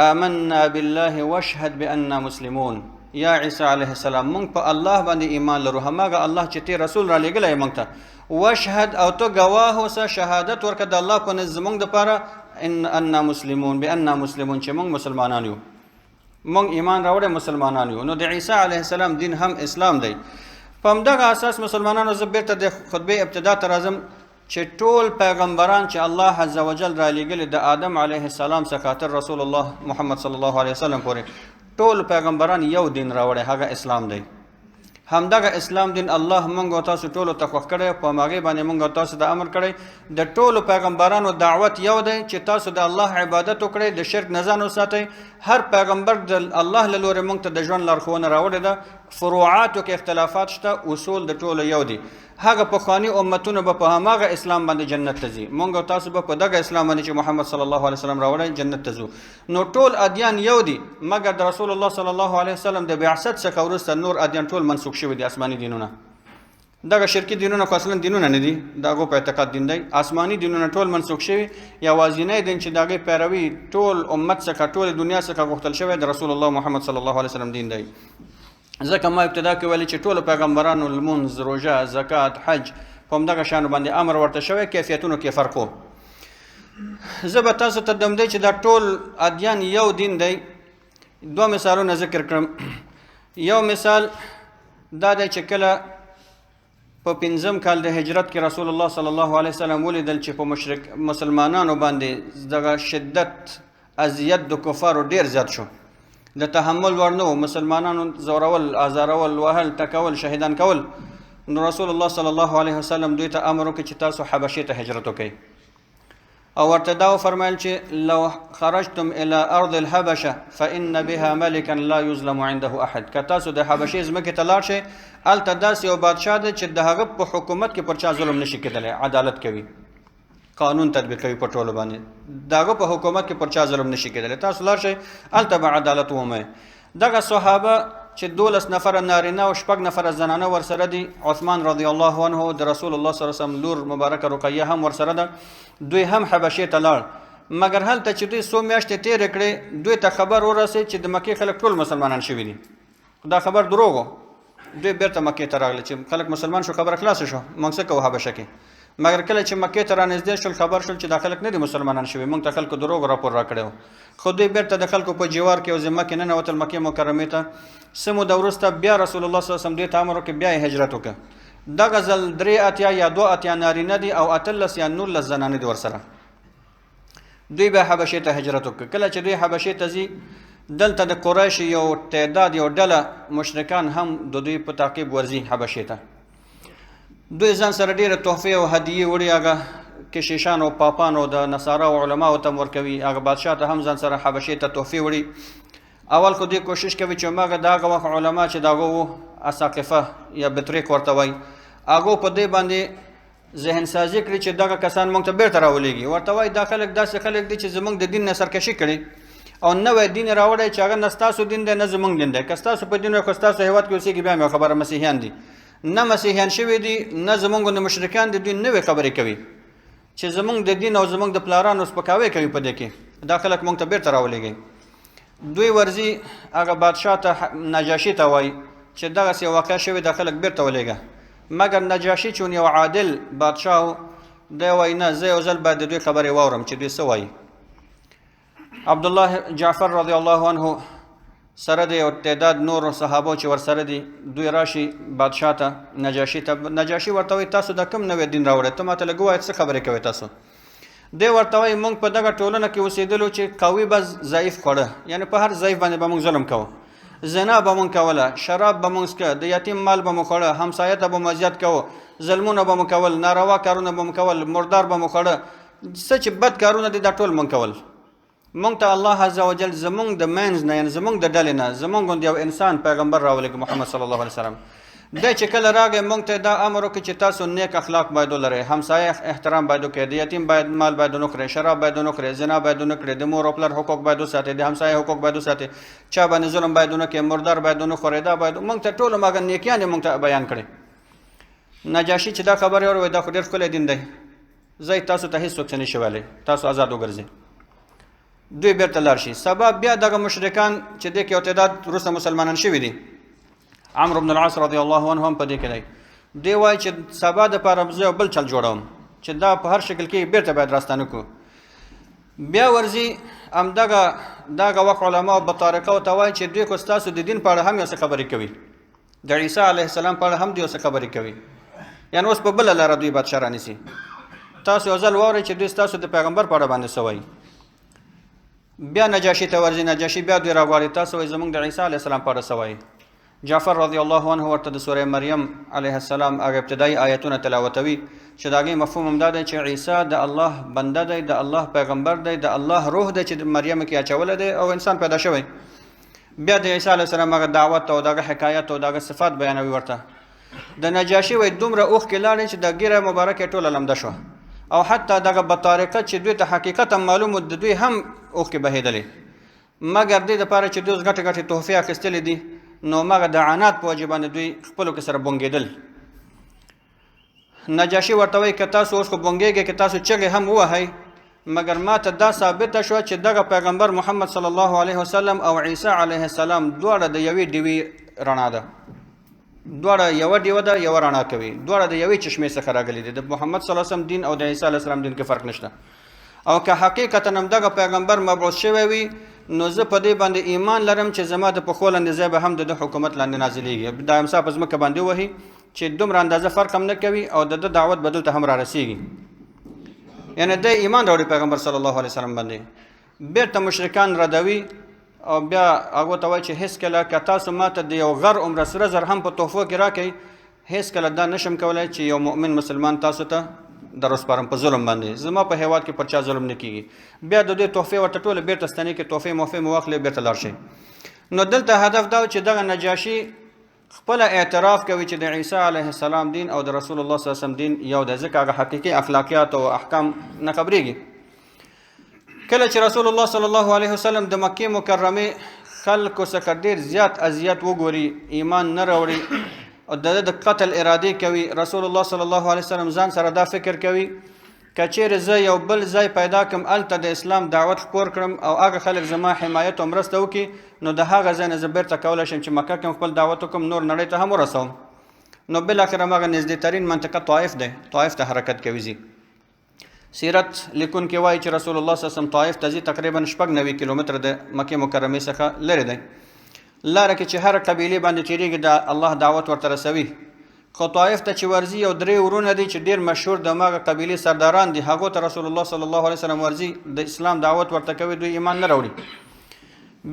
آمنا بالله واشهد بأننا مسلمون. یا عیسی علیه السلام مونږ په الله باندې ایمان لرو، هماغه الله چې ته رسول را لېږلی مونږ ته، واشهد او ته ګواه اوسه، شهادت ورکړه د الله په نزد زمونږ دپاره، ان انا مسلمون بأننا مسلمون، چې مونږ مسلمانان یو، مونږ ایمان راوړی مسلمانان یو. نو د عیسی علیه السلام دین هم اسلام دی. په همدغه اساس مسلمانانو زه بیرته د خطبې ابتدا ته راځم چې ټول پیغمبران چې الله عز وجل را لېږلي د آدم علیه السلام څخه تر رسول الله محمد صلی الله علیه وسلم پورې، ټول پیغمبران یو دین راوړی، هغه اسلام دی. همدغه اسلام دین الله مونږ او تاسو ټولو ته خوښ کړی، په هماغې باندې مونږ او تاسو ته امر کړی. د ټولو پیغمبرانو دعوت یو دی چې تاسو د الله عبادت وکړئ، د شرک نه ځان وساتئ. هر پیغمبر د الله له لورې مونږ ته د ژوند لارښوونه راوړې ده. فروعاتو کې اختلافات شته، اصول د ټولو یو دي. هغه پخواني امتونه به په هماغه اسلام باندې جنت ته ځي، مونږ او تاسو به په دغه اسلام باندې چې محمد صلی الله علیه وسلم راوړی جنت ته ځو. نو ټول ادیان یو دي، مګر د رسول الله صلی الله علیه وسلم د بعثت څخه وروسته نور ادیان ټول منسوخ شوي دي، آسماني دینونه. دغه شرکي دینونه خو اصلا دینونه نه دي، د هغو په اعتقاد دین دی. آسماني دینونه ټول منسوخ شوي، یوازینی دین چې د هغې پیروي ټول امت څخه، ټول دنیا څخه غوښتل شوی د رسول الله محمد صلی الله علیه وسلم دین دی. ځکه ما ابتدا کې ویلي چې ټولو پیغمبرانو لمونځ، روژه، زکات، حج په همدغه شانو باندې امر ورته شوی، کیفیتونو کې فرق و. زه به تاسو ته دم دی چې دا ټول ادیان یو دین دی دوه مثالونه ذکر کړم. یو مثال دا دی چې کله په پنځم کال د هجرت کې رسول الله صلی الله علیه وسلم ولیدل چې په مشرک مسلمانانو باندې دغه شدت اذیت د کفارو ډیر زیات شو، د تحمل وړ نه و، مسلمانانو ځورول، ازارول، وهل، ټکول، شهیدان کول. نو رسول الله صلی الله علیه وسلم دوی ته امر وکړ چې تاسو حبشې ته هجرت وکړئ، او ورته دا وفرمایل چې لو خرجتم الى ارض الحبشه فان بها ملکا لا یظلم عنده احد. که تاسو د حبشې ځمکې ته لاړ شئ، هلته داسې یو بادشاه دی چې د هغه په حکومت کې پر چا ظلم نشي کېدلی، عدالت کوي، قانون تطبیقوي په ټولو باندې، د هغه په حکومت کې پر چا ظلم نشي کېدلی، تاسو لاړ شئ هلته به عدالت ومومئ. دغه صحابه چې 12 نفره نارینه او 6 نفره زنانه ورسره دي، عثمان رضی الله عنه د رسول الله صلی الله علیه وسلم لور مبارکه رقیه هم ورسره ده، دوی هم حبشې ته لاړ. مګر هلته چې دوی څو میاشتې تېرې کړې، دوی ته خبر ورسېد چې د مکې خلک ټول مسلمانان شوي دي. دا خبر دروغ و. دوی بیرته مکې ته راغلل چې خلک مسلمان شو، خبره خلاصه شو، موږ څه کوو حبشه کې. مګر کله چې مکې ته رانږدې شول، خبر شول چې دا خلک نه دي مسلمانان شوي، موږ ته خلکو دروغ راپور راکړی و. خو دوی بیرته د خلکو په جوار کې او ذمه کې ننوتل مکې مکرمې ته. څه موده وروسته بیا رسول الله صلی الله علیه وسلم دوی ته امر وکړ، بیا یې هجرت وکړ. دغه ځل 83 یا 82 نارینه دي او 18 یا 19 زنانه دي ورسره. دوی بیا حبشې ته هجرت وکړ. کله چې دوی حبشې ته ځي، دلته د قریش یو تعداد، یو ډله مشرکان هم د دوی په تعقیب ورځي حبشې ته. دوی ځان سره ډېره تحفې او هدیې وړي، هغه کشیشان او پاپانو د نصارا او علماو ته هم ورکوي، هغه بادشاه ته هم ځان سره حبشې ته تحفې وړي. اول خو دوی کوشش کوي چې هماغه د هغه وخت علما چې د هغو وو، اساقفه یا بطریق ورته وایي، هغو په دې باندې ذهن سازي کړي چې دغه کسان موږ ته بیرته راولېږي. ورته وایي دا خلک داسې خلک دي چې زموږ د دین نه سرکشي کړي او نوی دین یې راوړی چې هغه نه ستاسو دین دی نه زموږ دین دی. که ستاسو په دین وای خو ستاسو هېواد کې اوسېږي، بیا مې خبره مسیحیان دي، نه مسیحیان شوي دي، نه زموږ غوندې مشرکان دي، دوی نوې خبرې کوي چې زموږ د دین او زموږ د پلارانو سپکاوی کوي په دې کې، دا خلک موږ ته بیرته راولېږي. دوی ورځي هغه بادشاه ته، نجاشي ته وایي چې دغسې یو واقعه شوې، دا خلک بیرته ولېږه. مګر نجاشي چون یو عادل بادشاه و، دی وایي نه، زه یو ځل باید د دوی خبرې واورم چې دوی څه وایي. عبدالله جعفر رضی الله عنه سره د یو تعداد نورو صحابو چې ورسره دي، دوی راشي بادشاه ته، نجاشي ته. نجاشي ورته وایي تاسو دا کوم نوی دین راوړی، ته ماته لږ ووایه څه خبرې کوې تاسو؟ دی ورته وایي موږ په دغه ټولنه کې اوسېدلو چې قوي به ضعیف خوړه، یعنې په هر ضعیف باندې به موږ ظلم کوو، زنا به موږ کوله، شراب به موږ څکه، د یتیم مال به مو خوړه، همسایه ته به مو اذیت کوو، ظلمونه به مو کول، ناروا کارونه به مو کول، مردار به مو خوړه، څه چې بد کارونه دي دا ټول موږ کول. موږ ته الله عز وجل زموږ د منځ نه، یعنې زموږ د ډلې نه، زموږ غوندې یو انسان پیغمبر راولېږه محمد صلی الله علیه وسلم. دی چې کله راغی موږ ته دا امر وکړ چې تاسو نیک اخلاق باید ولرئ، همسایه احترام باید وکړئ، د یتیم باید مال باید ونه خورئ، شراب باید ونه خورئ، زنا باید ونه کړئ، د مور او پلار حقوق باید وساتئ، د همسایه حقوق باید وساتئ، چا باندې ظلم باید ونه کړئ، مردار باید ونه خورئ، دا باید موږ ته ټول هماغه نیکیان یې موږ ته بیان کړې. نجاشي چې دا خبرې واورېدې، دا خو ډېر ښکلی دین دی، زه تاسو ته هېڅوک څه نه شي ویلی، تاسو ازاد وګرځئ. دوی بیرته لاړ شي. سبا بیا دغه مشرکان چې دې کې یو تعداد وروسته مسلمانان شوي دي، عمرو بن العاص رضی الله عنه هم په دې کې دی، دی وایي چې سبا دپاره زه یو بل چل جوړوم چې دا په هر شکل کې بیرته باید راستانه کړو. بیا ورځي همدغه دغه وخت علما او بطارقه ته وایي چې دوی خو ستاسو د دین په اړه هم یو څه خبرې کوي، د عیسی علیه السلام په اړه هم دوی یو څه خبرې کوي، یعنې اوس په بله لاره دوی بادشاه رانیسي. تاسو یو ځل واورئ چې دوی ستاسو د پیغمبر په اړه باندې څه وایي. بیا نجاشي ته ورځي، نجاشي بیا دوی راغواړي، تاسو وایي زموږ د عیسی علیه السلام په اړه څه وایي؟ جعفر رضی الله عنه ورته د سورې مریم علیه السلام هغه ابتدایي آیتونه تلاوتوي چې د هغې مفهوم هم دا دی چې عیسی د الله بنده دی، د الله پیغمبر دی، د الله روح دی چې د مریم کې اچولی دی او انسان پیدا شوی. بیا د عیسی علیه السلام هغه دعوت او د هغه حکایت او د هغه صفات بیانوي ورته. د نجاشي وایي دومره اوښکې لاړې چې د ږیره مبارکه ټوله لمده شوه، او حتی دغه بطارقه چې دوی ته حقیقت هم معلوم و، د دوی هم اوښکې بهېدلې، مګر دې دپاره چې دوی اوس غټې غټې تحفې اخیستلې دي، نو مغه د عناد په وجه باندې دوی خپلو کې سره بونګېدل. نجاشي ورته وایي که تاسو اوس خو بونګېږئ، که تاسو چغې هم ووهئ، مګر ما ته دا ثابته شوه چې دغه پیغمبر محمد صلی الله علیه وسلم او عیسی علیه السلام دواړه د یوې ډیوې رڼا ده، دواړه یوه ډیوه ده، یوه رڼا کوي، دواړه د یوې چشمې څخه راغلي دي. د محمد صلی الله علیه وسلم دین او د عیسی علیه السلام دین کې فرق نشته. او که حقیقتا هم دغه پیغمبر مبعوث شوی وي، نو زه په دې باندې ایمان لرم چې زما د پښو لاندې ځای به هم د ده حکومت لاندې نازلېږي. دا امسا په ځمکه باندې وهي چې دومره اندازه فرق هم نه کوي او د ده دعوت به دلته هم را رسېږي. یعنې دی ایمان راوړي پیغمبر صلی الله علیه وسلم باندې. بیرته مشرکان ردوي او بیا هغو ته وایي چې هېڅکله که تاسو ما ته د یو غر عمره سره زر هم په تحفو کې راکړئ، هېڅکله دا نشم کولی چې یو مؤمن مسلمان تاسو ته در وسپارم په ظلم باندې، زما په هیواد کې پر چا ظلم نه کیږي. بیا د دوی تحفې ورته ټوله بیرته ستنې کې تحفې محفې مو واخلې، بیرته لاړ شئ. نو دلته هدف دا و چې دغه نجاشي خپله اعتراف کوي چې د عیسی علیه السلام دین او د رسول الله صلی الله علیه وسلم دین یو دی، ځکه هغه حقیقي اخلاقیات او احکام نه خبرېږي. کله چې رسول الله صلی الله علیه وسلم د مکې مکرمې خلکو څخه ډېر زیات اذیت وګوري، ایمان نه راوړي او د ده د قتل ارادې کوي، رسول الله صلی الله علیه وسلم ځان سره دا فکر کوي که چیرې زه یو بل ځای پیدا کړم، هلته د اسلام دعوت خپور کړم او هغه خلک زما حمایت او مرسته وکړي، نو د هغه ځای نه زه بیرته کولی شم چې مکه کې هم خپل دعوت وکړم، نور نړۍ ته هم ورسوم. نو بالاخره هماغه نږدې ترین منطقه طائف دی، طائف ته حرکت کوي ځي. سیرت لیکونکي وایي چې رسول الله صلی الله علیه وسلم طائف ته ځي، تقریبا 96 کیلومتره د مکې مکرمې څخه لرې دی. لاره کې چې هر قبیلې باندې تېرېږي د الله دعوت ورته رسوي. خو طائف ته چې ورځي یو درې ورونه دي چې ډېر مشهور د هماغه قبیلې سرداران دي، هغو ته رسول الله صلی الله علیه وسلم ورځي، د اسلام دعوت ورته کوي، دوی ایمان نه راوړي.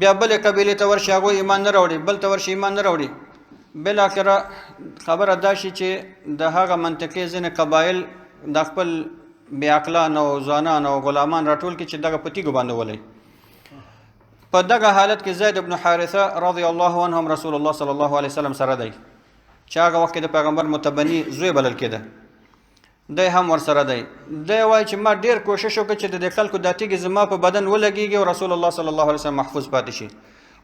بیا بلې قبیلې ته ورشي، هغوی ایمان نه راوړي، بل ته ورشي ایمان نه راوړي. بالاخره خبره دا شي چې د هغه منطقې ځینې قبایل د خپل بې عقلان او ځوانان او غلامان راټول کړي چې دغه په تیږو باندې ولئ. په دغه حالت کې زید بن حارثه رضی الله عنه هم رسول الله صلی الله علیه وسلم سره دی، چې هغه وخت کې د پیغمبر متبني زوی بلل کېده، دی هم ورسره دی. دی وایي چې ما ډېر کوشش وکړ چې د دې خلکو دا تیږې زما په بدن ولګېږي او رسول الله صلی الله علیه وسلم محفوظ پاتې شي.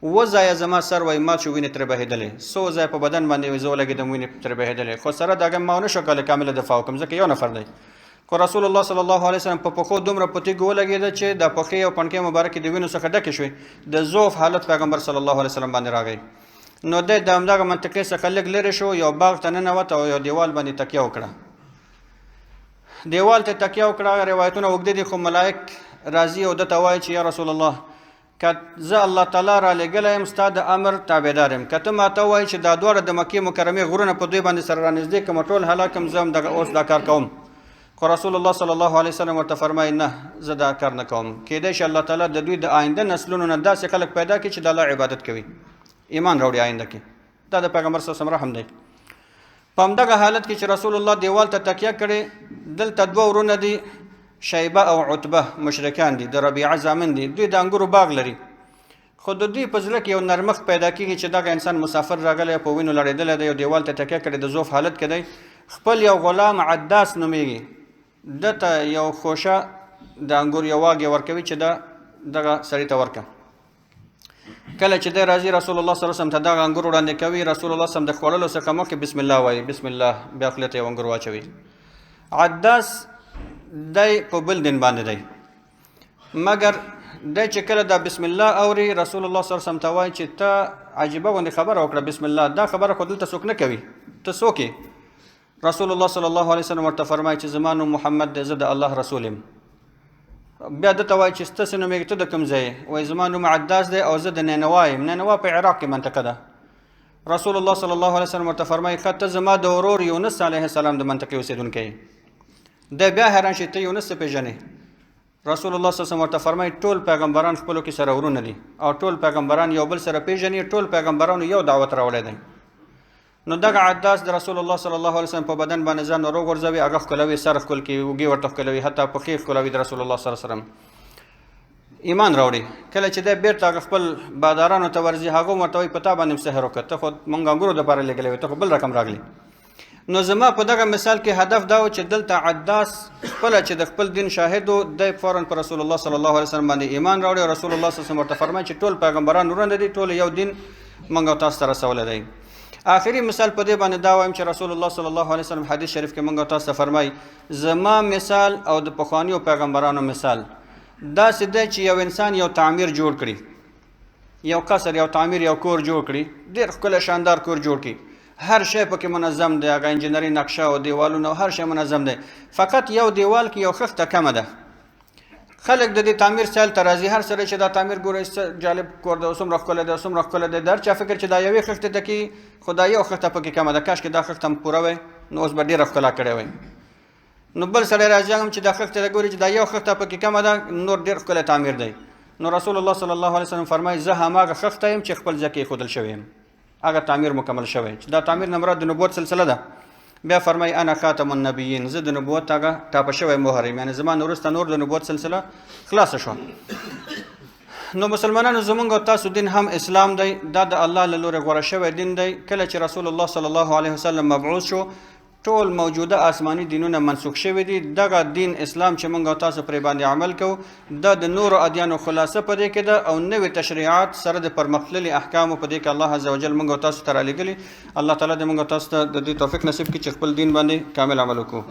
اووه ځایه زما سر وایي مات شو، وینې ترې بهېدلې، څو ځایه په بدن باندې زه ولګېدم، وینې ترې بهېدلې، خو سره د هغه ما ونه شو کولی کامله دفاع وکړم، ځکه یو نفر دی. خو رسول الله صلی الله علیه وسلم په پښو دومره په تیږو ولګېده چې د پښې او پڼکې مبارکې د وینو څخه ډکې شوې. د ضعف حالت پیغمبر صلی الله علیه وسلم باندې راغی. نو دی د همدغه منطقې څخه لږ لرې شو، یو باغ ته ننوت او یو دیوال باندې تکیه وکړه. دیوال ته تکیه وکړه. روایتونه اوږده دي، خو ملائک راځي او ده ته وایي چې یا رسول الله، که زه الله تعالی را لېږلی یم، ستا د امر تابعدار یم، که ته ماته ووایې چې دا دواړه د مکې مکرمې غرونه په دوی باندې سره رانږدې کړم، ټول هلاک کړم، زه هم دغه اوس دا کار کوم. خو رسول الله صلی الله علیه وسلم ورته فرمایي نه، زه دا کار نه کوم. کېدای شي الله تعالی د دوی د آینده نسلونو نه داسې خلک پیدا کړي چې د الله عبادت کوي، ایمان راوړي آینده کې. دا د پیغمبر صلی الله علیه وسلم رحم دی. په همدغه حالت کې چې رسول الله دیوال ته تکیه کړې، دلته دوه ورونه دي، شیبه او عتبه، مشرکان دي، د ربیعه زامن دي. دوی د انګورو باغ لري، خو د دوی په زړه کې یو نرمښت پیدا کېږي چې دغه انسان مسافر راغلی، په وینو لړېدلی دی، یو دیوال ته تکیه کړې، د ضعف حالت کې دی. خپل یو غلام عداس نومېږي، ده ته یو خوشه د انګور یو واګی ورکوي چې دا دغه سړي ته ورکړه. کله چې دی راځي رسول الله صلی الله علیه وسلم ته دغه انګور وړاندې کوي، رسول الله صلی الله علیه وسلم د خوړلو څخه مخکې بسم الله وایي، بسم الله، بیا خولې ته یو انګور واچوي. عداس دی په بل دین باندې دی، مګر دی چې کله دا بسم الله اوري، رسول الله صلی الله علیه وسلم ته وایي چې ته عجیبه غوندې خبره وکړه، بسم الله، دا خبره خو دلته څوک نه کوي، ته څوک یې؟ رسول الله صلی الله علیه وسلم ورته فرمایي چې زما نوم محمد دی، زه د الله رسول یم. بیا ده ته وایي چې ستا څه نومېږي، ته د کوم ځای یې؟ وایي زما نوم عداس دی او زه د نینوا یم. نینوا په عراق کې منطقه ده. رسول الله صلی الله علیه وسلم ورته فرمایي ښه، ته زما د ورور یونس علیه السلام د منطقې اوسېدونکی یې. دی بیا حیران شي، ته یونس څه پېژنې؟ رسول الله صلی الله علیه وسلم ورته فرمایي ټول پیغمبران خپلو کې سره ورونه دي او ټول پیغمبران یو بل سره پېژني، ټول پیغمبرانو یو دعوت راوړی دی. نو دغه عداس د رسول الله صلی الله علیه وسلم په بدن باندې ځان وروغورځوي، هغه ښکلوي، سر ښکل کوي، اوږې ورته ښکلوي، حتی پښې ښکلوي د رسول الله صلی الله علیه وسلم. ایمان راوړي. کله چې دی بېرته هغه خپل بادارانو ته ورځي، هغه هم ورته وایي په تا باندې هم سحر وکړ، ته خو مونږ انګورو دپاره لېږلی وې، ته خو بل رقم راغلې. نو زما په دغه مثال کې هدف دا و چې دلته عداس خپله چې د خپل دین شاهد و، دی فوراً پر رسول الله صلی الله علیه وسلم باندې ایمان راوړي او رسول الله صلی الله علیه وسلم ورته فرمایي چې ټول پیغمبران ورونه دي، ټول یو دین مونږ او تاسو ته رسولی دی. آخري مثال په دې باندې دا وایم چې رسول الله صلی الله علیه وسلم حدیث شریف کې مونږ او تاسو ته فرمایي زما مثال او د پخوانیو پیغمبرانو مثال داسې دی چې یو انسان یو تعمیر جوړ کړي، یو قصر، یو تعمیر، یو کور جوړ کړي، ډېر ښکلی شاندار کور جوړ کړي، هر شی پکې منظم دی، هغه انجینري نقشه او دیوالونه او هر شی منظم دی، فقط یو دیوال کې یو خښته کمه ده. خلک د دې تعمیر سیل ته راځي، هر سړی چې دا تعمیر ګوري څه جالب کور دی، څومره ښکلی دی، څومره ښکلی دی، د هر چا فکر چې دا یوې خښتې ته کېږي، خو دا یو خښته پکې کمه ده، کاشکې دا خښته هم پوره وای نو اوس به ډېره ښکلا کړې وای. نو بل سړی راځي هم چې دا خښته ته ګوري چې دا یو خښته پکې کمه ده، نور ډېر ښکلی تعمیر دی. نو رسول الله صلی الله علیه وسلم فرمایي زه هماغه خښته یم چې خپل ځای کې ایښودل شوی یم، هغه تعمیر مکمل شوی، چې دا تعمیر نه مراد د نبوت سلسله ده. بیا فرمایي انا خاتم النبیین، زه د نبوت هغه ټاپه شوی مهر یم، یعنې زما نه وروسته نور د نبوت سلسله خلاصه شوه. نو مسلمانانو زمونږ او تاسو دین هم اسلام دی، دا د الله له لورې غوره شوی دین دی. کله چې رسول الله صلی الله علیه وسلم مبعوث شو، ټول موجوده آسماني دینونه منسوخ شوي دي. دغه دین اسلام چې مونږ او تاسو پرې باندې عمل کوو، دا د نورو ادیانو خلاصه په دې کې ده او نوې تشریعات سره د پرمختللي احکامو په دې کې الله عز وجل مونږ او تاسو ته رالیږلي. الله تعالی دې مونږ او تاسو ته د دې توفیق نصیب کړي چې خپل دین باندې کامل عمل وکړو.